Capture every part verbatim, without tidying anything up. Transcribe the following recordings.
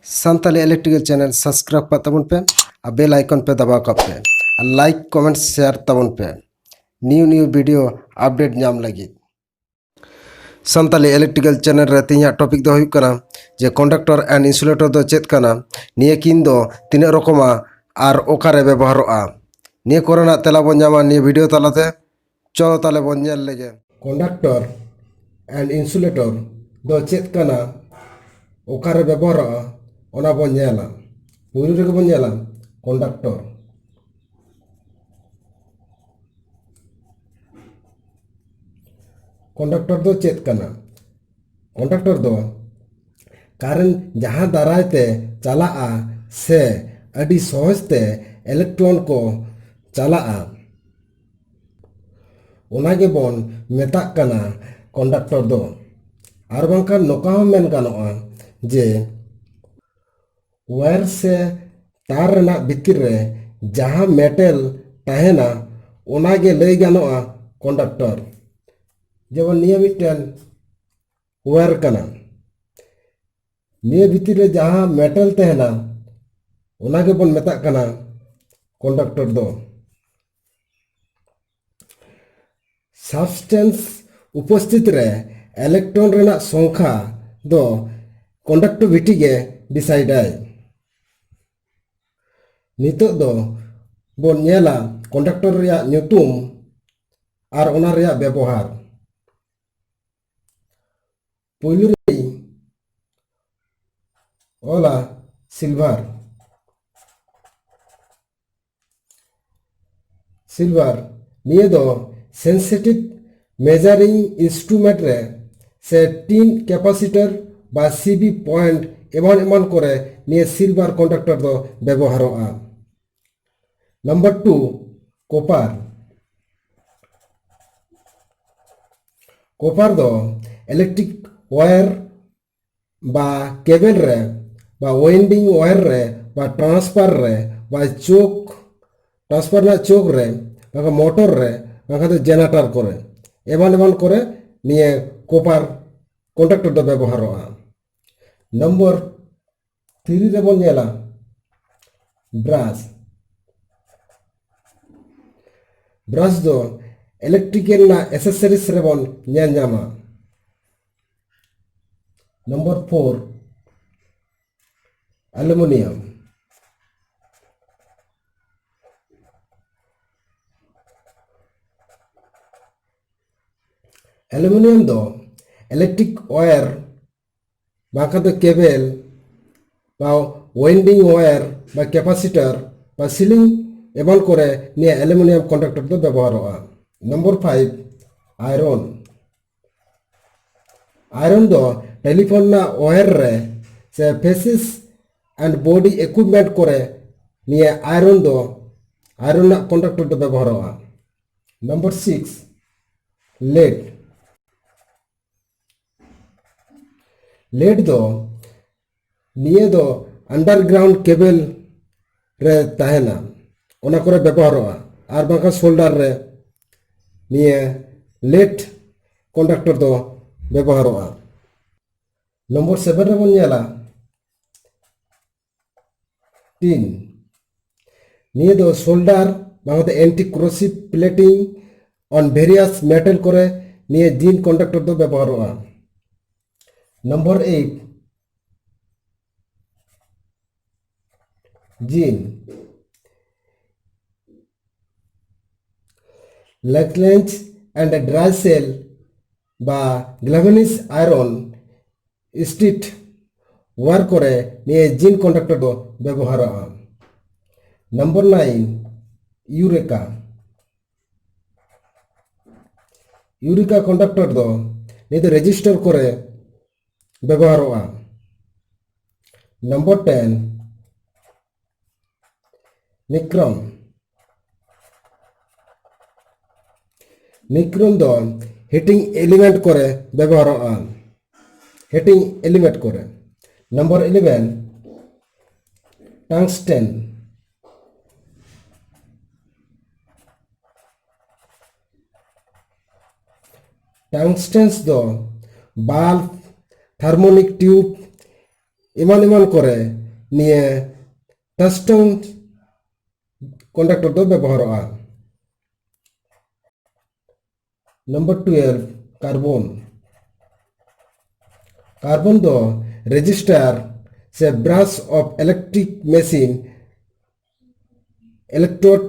Santali electrical channel subscribe ᱠᱟᱜ ᱛᱟᱵᱚᱱ ᱯᱮ ᱟᱨ ᱵᱮᱞ ᱟᱭᱠᱚᱱ ᱯᱮ ᱫᱟᱵᱟᱣ ᱠᱟᱜ ᱯᱮ ᱟᱨ ᱞᱟᱭᱤᱠ, ᱠᱚᱢᱮᱱᱴ, ᱥᱮᱭᱟᱨ ᱛᱟᱵᱚᱱ ᱯᱮ ᱱᱤᱭᱩ ᱱᱤᱭᱩ ᱵᱷᱤᱰᱤᱭᱳ ᱟᱯᱰᱮᱴ ᱧᱟᱢ ᱞᱟᱹᱜᱤᱫ᱾ ᱥᱟᱱᱛᱟᱞᱤ ᱤᱞᱮᱠᱴᱨᱤᱠᱟᱞ ᱪᱮᱱᱮᱞ ᱨᱮ ᱛᱮᱦᱮᱧᱟᱜ ᱴᱚᱯᱤᱠ ᱫᱚ ᱦᱩᱭᱩᱜ ᱠᱟᱱᱟ ᱡᱮ ᱠᱚᱱᱰᱟᱠᱴᱚᱨ ᱮᱱᱰ ᱤᱱᱥᱩᱞᱮᱴᱚᱨ ᱫᱚ ᱪᱮᱫ ᱠᱟᱱᱟ, ᱱᱤᱭᱟᱹ ᱠᱤᱱ ᱫᱚ ᱛᱤᱱᱟᱹᱜ ᱨᱚᱠᱚᱢᱟ ᱟᱨ ᱚᱠᱟᱨᱮ ᱵᱮᱵᱚᱦᱟᱨᱚᱜᱼᱟ᱾ ᱱᱤᱭᱟᱹ ᱠᱚᱨᱮᱱᱟᱜ ᱛᱮᱞᱟ ᱵᱚᱱ ᱧᱟᱢᱟ ᱱᱤᱭᱟᱹ ᱵᱷᱤᱰᱤᱭᱳ ᱛᱟᱞᱟᱛᱮ᱾ ᱪᱚᱞᱚ ᱛᱟᱦᱞᱮ ᱵᱚᱱ ᱧᱮᱞ ᱞᱮᱜᱮ᱾ ᱠᱚᱱᱰᱟᱠᱴᱚᱨ ᱮᱱᱰ ᱤᱱᱥᱩᱞᱮᱴᱚᱨ ᱫᱚ ᱪᱮᱫ ᱠᱟᱱᱟ, ᱚᱠᱟᱨᱮ ᱵᱮᱵᱚᱦᱟᱨᱚᱜᱼᱟ, ᱚᱱᱟ ᱵᱚᱱ ᱧᱮᱞᱟ᱾ ᱯᱩᱭᱞᱩ ᱨᱮᱜᱮ ᱵᱚᱱ ᱧᱮᱞᱟ ᱠᱚᱱᱰᱟᱠᱴᱚᱨ᱾ ᱠᱚᱱᱰᱟᱠᱴᱚᱨ ᱫᱚ ᱪᱮᱫ ᱠᱟᱱᱟ? ᱠᱚᱱᱰᱟᱠᱴᱚᱨ ᱫᱚ ᱠᱟᱨᱮᱱᱴ ᱡᱟᱦᱟᱸ ᱫᱟᱨᱟᱭ ᱛᱮ ᱪᱟᱞᱟᱜᱼᱟ ᱥᱮ ᱟᱹᱰᱤ ᱥᱚᱦᱚᱡ ᱛᱮ ᱤᱞᱮᱠᱴᱨᱚᱱ ᱠᱚ ᱪᱟᱞᱟᱜᱼᱟ, ᱚᱱᱟ ᱜᱮᱵᱚᱱ ᱢᱮᱛᱟᱜ ᱠᱟᱱᱟ ᱠᱚᱱᱰᱟᱠᱴᱚᱨ ᱫᱚ᱾ ᱟᱨ ᱵᱟᱝᱠᱷᱟᱱ ᱱᱚᱝᱠᱟ ᱦᱚᱸ ᱢᱮᱱ ᱜᱟᱱᱚᱜᱼᱟ ᱡᱮ ᱣᱟᱭᱟᱨ ᱥᱮ ᱛᱟᱨ ᱨᱮᱱᱟᱜ ᱵᱷᱤᱛᱤᱨ ᱨᱮ ᱡᱟᱦᱟᱸ ᱢᱮᱴᱮᱞ ᱛᱟᱦᱮᱱᱟ, ᱚᱱᱟ ᱜᱮ ᱞᱟᱹᱭ ᱜᱟᱱᱚᱜᱼᱟ ᱠᱚᱱᱰᱟᱠᱴᱚᱨ᱾ ᱡᱮᱢᱚᱱ ᱱᱤᱭᱟᱹ ᱢᱤᱫᱴᱮᱱ ᱣᱟᱭᱟᱨ ᱠᱟᱱᱟ, ᱱᱤᱭᱟᱹ ᱵᱷᱤᱛᱤᱨ ᱨᱮ ᱡᱟᱦᱟᱸ ᱢᱮᱴᱮᱞ ᱛᱟᱦᱮᱱᱟ, ᱚᱱᱟ ᱜᱮᱵᱚᱱ ᱢᱮᱛᱟᱜ ᱠᱟᱱᱟ ᱠᱚᱱᱰᱟᱠᱴᱚᱨ ᱫᱚ᱾ ᱥᱟᱵᱥᱴᱮᱱᱥ ᱩᱯᱚᱥᱛᱷᱤᱛ ᱨᱮ ᱤᱞᱮᱠᱴᱨᱚᱱ ᱨᱮᱱᱟᱜ ᱥᱚᱝᱠᱷᱟ ᱫᱚ ᱠᱚᱱᱰᱟᱠᱴᱤᱵᱷᱤᱴᱤ ᱜᱮ ᱰᱤᱥᱟᱭᱤᱰᱟᱭ᱾ ᱱᱤᱛᱚᱜ ᱫᱚ ᱵᱚᱱ ᱧᱮᱞᱟ ᱠᱚᱱᱰᱟᱠᱴᱚᱨ ᱨᱮᱭᱟᱜ ᱧᱩᱛᱩᱢ ᱟᱨ ᱚᱱᱟ ᱨᱮᱭᱟᱜ ᱵᱮᱵᱚᱦᱟᱨ᱾ ᱯᱩᱭᱞᱩ ᱨᱮᱧ ᱚᱞᱟ ᱥᱤᱞᱵᱷᱟᱨ᱾ ᱥᱤᱞᱵᱷᱟᱨ ᱱᱤᱭᱟᱹ ᱫᱚ ᱥᱮᱱᱥᱤᱴᱤᱵᱷ ᱢᱮᱡᱟᱨᱤᱝ ᱤᱱᱥᱴᱨᱩᱢᱮᱱᱴ ᱨᱮ ᱥᱮ ᱴᱤᱱ ᱠᱮᱯᱟᱥᱤᱴᱟᱨ ᱵᱟ ᱥᱤᱵᱤ ᱯᱚᱭᱮᱱᱴ ᱮᱢᱟᱱ ᱮᱢᱟᱱ ᱠᱚᱨᱮ ᱱᱤᱭᱟᱹ ᱥᱤᱞᱵᱷᱟᱨ ᱠᱚᱱᱰᱟᱠᱴᱚᱨ ᱫᱚ ᱵᱮᱵᱚᱦᱟᱨᱚᱜᱼᱟ᱾ Number two, copper. ᱠᱚᱯᱟᱨ ᱫᱚ ᱤᱞᱮᱠᱴᱨᱤᱠ ᱣᱟᱭᱟᱨ ᱵᱟ ᱠᱮᱵᱮᱞ ᱨᱮ ᱵᱟ ᱣᱟᱭᱤᱱᱰᱤᱝ ᱣᱟᱭᱟᱨ ᱨᱮ ᱵᱟ ᱴᱨᱟᱱᱥᱯᱟᱨ ᱨᱮ ᱵᱟ ᱪᱳᱠ, ᱴᱨᱟᱱᱥᱯᱟᱨ ᱨᱮᱱᱟᱜ ᱪᱳᱠ ᱨᱮ, ᱵᱟᱝᱠᱷᱟᱱ ᱢᱚᱴᱚᱨ ᱨᱮ, ᱵᱟᱝᱠᱷᱟᱱ ᱫᱚ ᱡᱮᱱᱟᱨᱮᱴᱟᱨ ᱠᱚᱨᱮ, ᱮᱢᱟᱱ ᱮᱢᱟᱱ ᱠᱚᱨᱮ ᱱᱤᱭᱟᱹ ᱠᱚᱯᱟᱨ ᱠᱚᱱᱰᱟᱠᱴᱚᱨ ᱫᱚ ᱵᱮᱵᱚᱦᱟᱨᱚᱜᱼᱟ᱾ ᱱᱚᱢᱵᱚᱨ ᱛᱷᱨᱤ ᱨᱮᱵᱚᱱ ᱧᱮᱞᱟ ᱵᱨᱟᱥ᱾ ᱵᱨᱟᱥ ᱫᱚ ᱤᱞᱮᱠᱴᱨᱤᱠᱮᱞ ᱨᱮᱱᱟᱜ ᱮᱥᱮᱥᱚᱨᱤᱡᱽ ᱨᱮᱵᱚᱱ ᱧᱮᱞ ᱧᱟᱢᱟ᱾ Number four, ᱟᱞᱩᱢᱤᱱᱤᱭᱟᱢ᱾ ᱟᱞᱩᱢᱤᱱᱤᱭᱟᱢ ᱫᱚ ᱤᱞᱮᱠᱴᱨᱤᱠ ᱣᱟᱭᱟᱨ ᱵᱟᱝᱠᱷᱟᱱ ᱫᱚ ᱠᱮᱵᱮᱞ ᱵᱟ ᱣᱟᱭᱤᱱᱰᱤᱝ ᱣᱟᱭᱟᱨ ᱵᱟ ᱠᱮᱯᱟᱥᱤᱴᱟᱨ ᱵᱟ ᱥᱤᱞᱤᱝ ᱮᱢᱟᱱ ᱠᱚᱨᱮ ᱱᱤᱭᱟᱹ ᱟᱞᱩᱢᱤᱱᱤᱭᱟᱢ ᱠᱚᱱᱰᱟᱠᱴᱚᱨ ᱫᱚ ᱵᱮᱵᱚᱦᱟᱨᱚᱜᱼᱟ᱾ Number five, iron. ᱟᱭᱨᱚᱱ ᱫᱚ ᱴᱮᱞᱤᱯᱷᱳᱱ ᱨᱮᱱᱟᱜ ᱣᱟᱭᱟᱨ ᱨᱮ ᱥᱮ ᱯᱷᱮᱥᱤᱥ ᱮᱱᱰ ᱵᱚᱰᱤ ᱤᱠᱩᱭᱤᱯᱢᱮᱱᱴ ᱠᱚᱨᱮ ᱱᱤᱭᱟᱹ ᱟᱭᱨᱚᱱ ᱫᱚ, ᱟᱭᱨᱚᱱ ᱨᱮᱱᱟᱜ ᱠᱚᱱᱰᱟᱠᱴᱚᱨ ᱫᱚ ᱵᱮᱵᱚᱦᱟᱨᱚᱜᱼᱟ᱾ Number six, LED. ᱞᱮᱰ ᱫᱚ ᱱᱤᱭᱟᱹ ᱫᱚ ᱟᱱᱰᱟᱨᱜᱨᱟᱣᱩᱱᱰ ᱠᱮᱵᱮᱞ ᱨᱮ ᱛᱟᱦᱮᱱᱟ, ᱚᱱᱟ ᱠᱚᱨᱮ ᱵᱮᱵᱚᱦᱟᱨᱚᱜᱼᱟ, ᱟᱨ ᱵᱟᱝᱠᱷᱟᱱ ᱥᱳᱞᱰᱟᱨ ᱨᱮ ᱱᱤᱭᱟᱹ ᱞᱮᱰ ᱠᱚᱱᱰᱟᱠᱴᱚᱨ ᱫᱚ ᱵᱮᱵᱚᱦᱟᱨᱚᱜᱼᱟ᱾ ᱱᱚᱢᱵᱚᱨ ᱥᱮᱵᱷᱮᱱ ᱨᱮᱵᱚᱱ ᱧᱮᱞᱟ ᱴᱤᱱ᱾ ᱱᱤᱭᱟᱹ ᱫᱚ ᱥᱳᱞᱰᱟᱨ ᱵᱟᱝ ᱫᱚ anti corrosive plating on various metal ᱠᱚᱨᱮ ᱱᱤᱭᱟᱹ ᱡᱤᱱ ᱠᱚᱱᱰᱟᱠᱴᱚᱨ ᱫᱚ ᱵᱮᱵᱚᱦᱟᱨᱚᱜᱼᱟ᱾ Number eight, zinc. Leclanche and dry cell ᱵᱟ ᱜᱞᱟᱵᱷᱮᱱᱤᱥ ᱟᱭᱨᱚᱱ ᱥᱴᱤᱴ ᱣᱟᱨ ᱠᱚᱨᱮ ᱱᱤᱭᱟᱹ ᱡᱤᱱ ᱠᱚᱱᱰᱟᱠᱴᱚᱨ ᱫᱚ ᱵᱮᱵᱚᱦᱟᱨᱚᱜᱼᱟ᱾ Number nine, eureka. Eureka conductor ᱫᱚ ᱱᱤᱭᱟᱹ ᱫᱚ ᱨᱮᱡᱤᱥᱴᱟᱨ ᱠᱚᱨᱮ ᱵᱮᱵᱚᱦᱟᱨᱚᱜᱼᱟ᱾ ᱱᱚᱢᱵᱚᱨ ᱴᱮᱱ, ᱱᱤᱠᱨᱚᱢ᱾ ᱱᱤᱠᱨᱚᱢ ᱫᱚ ᱦᱤᱴᱤᱝ ᱮᱞᱤᱢᱮᱱᱴ ᱠᱚᱨᱮ ᱵᱮᱵᱚᱦᱟᱨᱚᱜᱼᱟ, ᱦᱤᱴᱤᱝ ᱮᱞᱤᱢᱮᱱᱴ ᱠᱚᱨᱮ᱾ ᱱᱚᱢᱵᱚᱨ ᱤᱞᱮᱵᱷᱮᱱ, ᱴᱟᱝᱥᱴᱮᱱ᱾ ᱴᱟᱝᱥᱴᱮᱱᱥ ᱫᱚ ᱵᱟᱞᱵ, ᱛᱷᱟᱨᱢᱳᱱᱤᱠ ᱴᱤᱭᱩᱵ ᱮᱢᱟᱱ ᱮᱢᱟᱱ ᱠᱚᱨᱮ ᱱᱤᱭᱟᱹ ᱴᱟᱝᱥᱴᱚᱱ ᱠᱚᱱᱰᱟᱠᱴᱚᱨ ᱫᱚ ᱵᱮᱵᱚᱦᱟᱨᱚᱜᱼᱟ᱾ Number twelve, carbon. ᱠᱟᱨᱵᱚᱱ ᱫᱚ ᱨᱮᱡᱤᱥᱴᱟᱨ ᱥᱮ brush of electric machine, electrode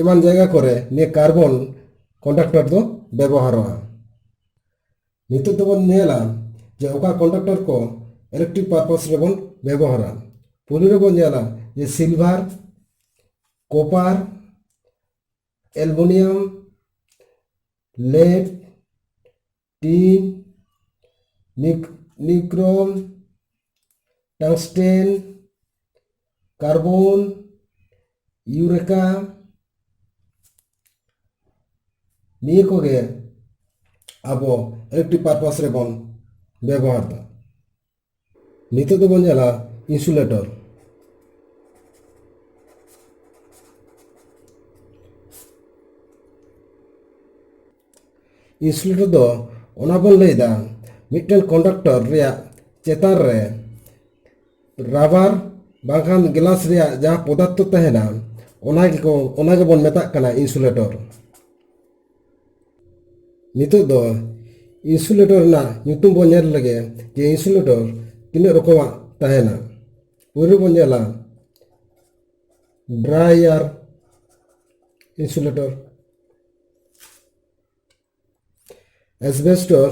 ᱮᱢᱟᱱ ᱡᱟᱭᱜᱟ ᱠᱚᱨᱮ ᱱᱤᱭᱟᱹ ᱠᱟᱨᱵᱚᱱ ᱠᱚᱱᱰᱟᱠᱴᱚᱨ ᱫᱚ ᱵᱮᱵᱚᱦᱟᱨᱚᱜᱼᱟ᱾ ᱱᱤᱛᱚᱜ ᱫᱚᱵᱚᱱ ᱧᱮᱞᱟ ᱡᱮ ᱚᱠᱟ ᱠᱚᱱᱰᱟᱠᱴᱚᱨ ᱠᱚ ᱤᱞᱮᱠᱴᱨᱤᱠ ᱯᱟᱨᱯᱟᱥ ᱨᱮᱵᱚᱱ ᱵᱮᱵᱚᱦᱟᱨᱟ᱾ ᱯᱩᱭᱞᱩ ᱨᱮᱵᱚᱱ ᱧᱮᱞᱟ ᱡᱮ ᱥᱤᱞᱵᱷᱟᱨ, ᱠᱚᱯᱟᱨ, ᱮᱞᱩᱢᱤᱱᱤᱭᱟᱢ, ᱞᱮᱰ, ᱴᱤᱱ, ᱱᱤᱠ-, ᱱᱤᱠᱨᱚᱢ, ᱴᱟᱝᱥᱴᱮᱱ, ᱠᱟᱨᱵᱚᱱ, ᱤᱭᱩᱨᱮᱠᱟ, ᱱᱤᱭᱟᱹ ᱠᱚᱜᱮ ᱟᱵᱚ ᱤᱞᱮᱠᱴᱨᱤᱠ ᱯᱟᱨᱯᱟᱥ ᱨᱮᱵᱚᱱ ᱵᱮᱵᱚᱦᱟᱨ ᱫᱟ᱾ ᱱᱤᱛᱚᱜ ᱫᱚᱵᱚᱱ ᱧᱮᱞᱟ ᱤᱱᱥᱩᱞᱮᱴᱚᱨ᱾ ᱤᱱᱥᱩᱞᱮᱴᱚᱨ ᱫᱚ ᱚᱱᱟ ᱵᱚᱱ ᱞᱟᱹᱭᱫᱟ, ᱢᱤᱫᱴᱮᱱ ᱠᱚᱱᱰᱟᱠᱴᱚᱨ ᱨᱮᱭᱟᱜ ᱪᱮᱛᱟᱱ ᱨᱮ ᱨᱟᱵᱟᱨ ᱵᱟᱝᱠᱷᱟᱱ ᱜᱞᱟᱥ ᱨᱮᱭᱟᱜ ᱡᱟᱦᱟᱸ ᱯᱚᱫᱟᱨᱛᱷᱚ ᱛᱟᱦᱮᱱᱟ, ᱚᱱᱟ ᱜᱮᱠᱚ, ᱚᱱᱟ ᱜᱮᱵᱚᱱ ᱢᱮᱛᱟᱜ ᱠᱟᱱᱟ ᱤᱱᱥᱩᱞᱮᱴᱚᱨ᱾ ᱱᱤᱛᱚᱜ ᱫᱚ ᱤᱱᱥᱩᱞᱮᱴᱚᱨ ᱨᱮᱱᱟᱜ ᱧᱩᱛᱩᱢ ᱵᱚᱱ ᱧᱮᱞ ᱞᱮᱜᱮ ᱡᱮ ᱤᱱᱥᱩᱞᱮᱴᱚᱨ ᱛᱤᱱᱟᱹᱜ ᱨᱚᱠᱚᱢᱟᱜ ᱛᱟᱦᱮᱱᱟ᱾ ᱯᱩᱭᱞᱩ ᱵᱚᱱ ᱧᱮᱞᱟ dry air insulator, asbestos,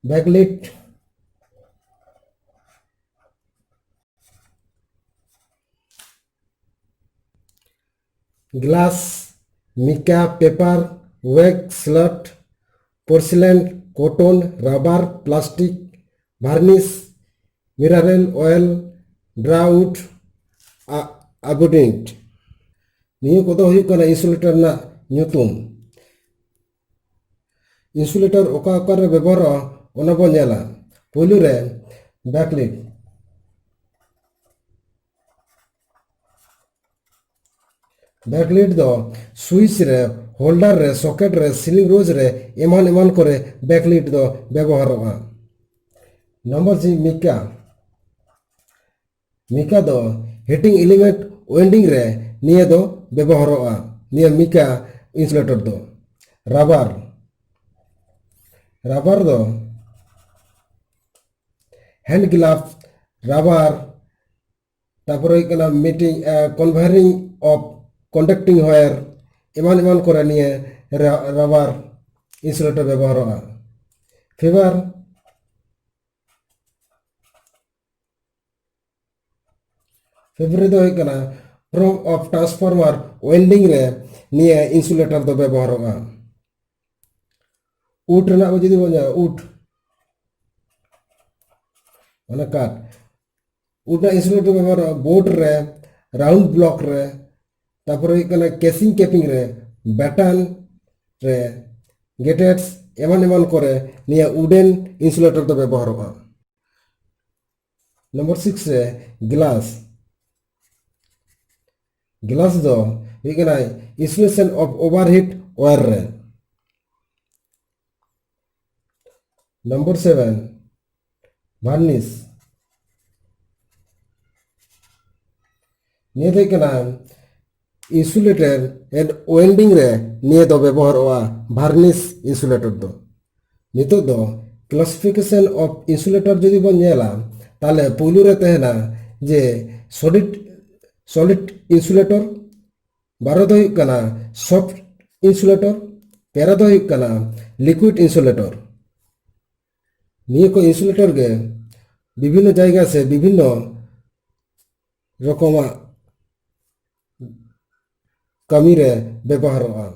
bakelite, glass, mica, paper, wax, slate, porcelain, cotton, rubber, plastic, varnish, mineral oil, ᱰᱨᱟᱣᱩᱴ, ᱟ-, ᱟᱵᱩᱰᱮᱱᱴ᱾ ᱱᱤᱭᱟᱹ ᱠᱚᱫᱚ ᱦᱩᱭᱩᱜ ᱠᱟᱱᱟ ᱤᱱᱥᱩᱞᱮᱴᱚᱨ ᱨᱮᱱᱟᱜ ᱧᱩᱛᱩᱢ᱾ ᱤᱱᱥᱩᱞᱮᱴᱚᱨ ᱚᱠᱟ ᱚᱠᱟᱨᱮ ᱵᱮᱵᱚᱦᱟᱨᱚᱜᱼᱟ, ᱚᱱᱟ ᱵᱚᱱ ᱧᱮᱞᱟ᱾ ᱯᱳᱭᱞᱳ ᱨᱮ ᱵᱮᱠᱞᱤᱴ᱾ ᱵᱮᱠᱞᱤᱴ ᱫᱚ ᱥᱩᱭᱤᱪ ᱨᱮ ᱦᱳᱞᱰᱟᱨ ᱨᱮ, ᱥᱚᱠᱮᱴ ᱨᱮ, ᱥᱤᱞᱤᱝ ᱨᱳᱡᱽ ᱨᱮ, ᱮᱢᱟᱱ ᱮᱢᱟᱱ ᱠᱚᱨᱮ ᱵᱮᱠᱞᱤᱴ ᱫᱚ ᱵᱮᱵᱚᱦᱟᱨᱚᱜᱼᱟ᱾ ᱱᱚᱢᱵᱚᱨ ᱡᱤ, ᱢᱤᱠᱟ᱾ ᱢᱤᱠᱟ ᱫᱚ ᱦᱤᱴᱤᱝ ᱮᱞᱤᱢᱮᱱᱴ ᱳᱭᱮᱞᱰᱤᱝ ᱨᱮ ᱱᱤᱭᱟᱹ ᱫᱚ ᱵᱮᱵᱚᱦᱟᱨᱚᱜᱼᱟ, ᱱᱤᱭᱟᱹ ᱢᱤᱠᱟ ᱤᱱᱥᱩᱞᱮᱴᱚᱨ ᱫᱚ᱾ ᱨᱟᱵᱟᱨ, ᱨᱟᱵᱟᱨ ᱫᱚ ᱦᱮᱱᱰ ᱜᱞᱟᱵᱷ, ᱨᱟᱵᱟᱨ, ᱛᱟᱨᱯᱚᱨᱮ ᱦᱩᱭᱩᱜ ᱠᱟᱱᱟ ᱢᱤᱴᱤᱝ, ᱠᱚᱱᱵᱷᱟᱨᱤᱝ ᱚᱯ ᱠᱚᱱᱰᱟᱠᱴᱤᱝ ᱣᱟᱭᱟᱨ, ᱮᱢᱟᱱ ᱮᱢᱟᱱ ᱠᱚᱨᱮ ᱱᱤᱭᱟᱹ ᱨᱟ-, ᱨᱟᱵᱟᱨ ᱤᱱᱥᱩᱞᱮᱴᱚᱨ ᱵᱮᱵᱚᱦᱟᱨᱚᱜᱼᱟ᱾ ᱯᱷᱮᱵᱟᱨ, ᱯᱷᱮᱵᱨᱩᱣᱟᱨᱤ ᱫᱚ ᱦᱩᱭᱩᱜ ᱠᱟᱱᱟ ᱯᱷᱨᱚᱢ ᱚᱯ ᱴᱨᱟᱱᱥᱯᱷᱚᱨᱢᱟᱨ ᱳᱭᱮᱞᱰᱤᱝ ᱨᱮ ᱱᱤᱭᱟᱹ ᱤᱱᱥᱩᱞᱮᱴᱚᱨ ᱫᱚ ᱵᱮᱵᱚᱦᱟᱨᱚᱜᱼᱟ᱾ ᱩᱰ ᱨᱮᱱᱟᱜ ᱵᱚ ᱡᱩᱫᱤ ᱵᱚᱱ ᱧᱮᱞᱟ, ᱩᱰ, ᱢᱟᱱᱮ ᱠᱟᱴ, ᱩᱰ ᱨᱮᱱᱟᱜ ᱤᱱᱥᱩᱞᱮᱴᱚᱨ ᱵᱮᱵᱚᱦᱟᱨᱚᱜᱼᱟ ᱵᱳᱨᱰ ᱨᱮ, ᱨᱟᱣᱩᱱᱰ ᱵᱞᱚᱠ ᱨᱮ, ᱛᱟᱨᱯᱚᱨᱮ ᱦᱩᱭᱩᱜ ᱠᱟᱱᱟ ᱠᱮᱥᱤᱝ ᱠᱮᱯᱤᱝ ᱨᱮ, ᱵᱮᱴᱟᱱ ᱨᱮ, ᱜᱮᱴᱮᱰᱥ ᱮᱢᱟᱱ ᱮᱢᱟᱱ ᱠᱚᱨᱮ ᱱᱤᱭᱟᱹ ᱩᱰᱮᱱ ᱤᱱᱥᱩᱞᱮᱴᱚᱨ ᱫᱚ ᱵᱮᱵᱚᱦᱟᱨᱚᱜᱼᱟ᱾ ᱱᱚᱢᱵᱚᱨ ᱥᱤᱠᱥ ᱨᱮ ᱜᱞᱟᱥ᱾ ᱜᱞᱟᱥ ᱫᱚ ᱦᱩᱭᱩᱜ ᱠᱟᱱᱟ insulation of overheat wire ᱨᱮ᱾ Number seven, varnish. ᱱᱤᱭᱟᱹ ᱫᱚ ᱦᱩᱭᱩᱜ ᱠᱟᱱᱟ insulator and welding ᱨᱮ ᱱᱤᱭᱟᱹ ᱫᱚ ᱵᱮᱵᱚᱦᱟᱨᱚᱜᱼᱟ, ᱵᱷᱟᱨᱱᱤᱥ ᱤᱱᱥᱩᱞᱮᱴᱚᱨ ᱫᱚ᱾ ᱱᱤᱛᱚᱜ ᱫᱚ classification of insulator ᱡᱩᱫᱤ ᱵᱚᱱ ᱧᱮᱞᱟ, ᱛᱟᱦᱞᱮ ᱯᱩᱭᱞᱩ ᱨᱮ ᱛᱟᱦᱮᱱᱟ ᱡᱮ solid, solid insulator, ᱵᱟᱨᱚ ᱫᱚ ᱦᱩᱭᱩᱜ ᱠᱟᱱᱟ soft insulator, ᱛᱮᱨᱚ ᱫᱚ ᱦᱩᱭᱩᱜ ᱠᱟᱱᱟ liquid insulator᱾ ᱱᱤᱭᱟᱹ ᱠᱚ ᱤᱱᱥᱩᱞᱮᱴᱚᱨ ᱜᱮ ᱵᱤᱵᱷᱤᱱᱱᱚ ᱡᱟᱭᱜᱟ ᱥᱮ ᱵᱤᱵᱷᱤᱱᱱᱚ ᱨᱚᱠᱚᱢᱟᱜ ᱠᱟᱹᱢᱤ ᱨᱮ ᱵᱮᱵᱚᱦᱟᱨᱚᱜᱼᱟ᱾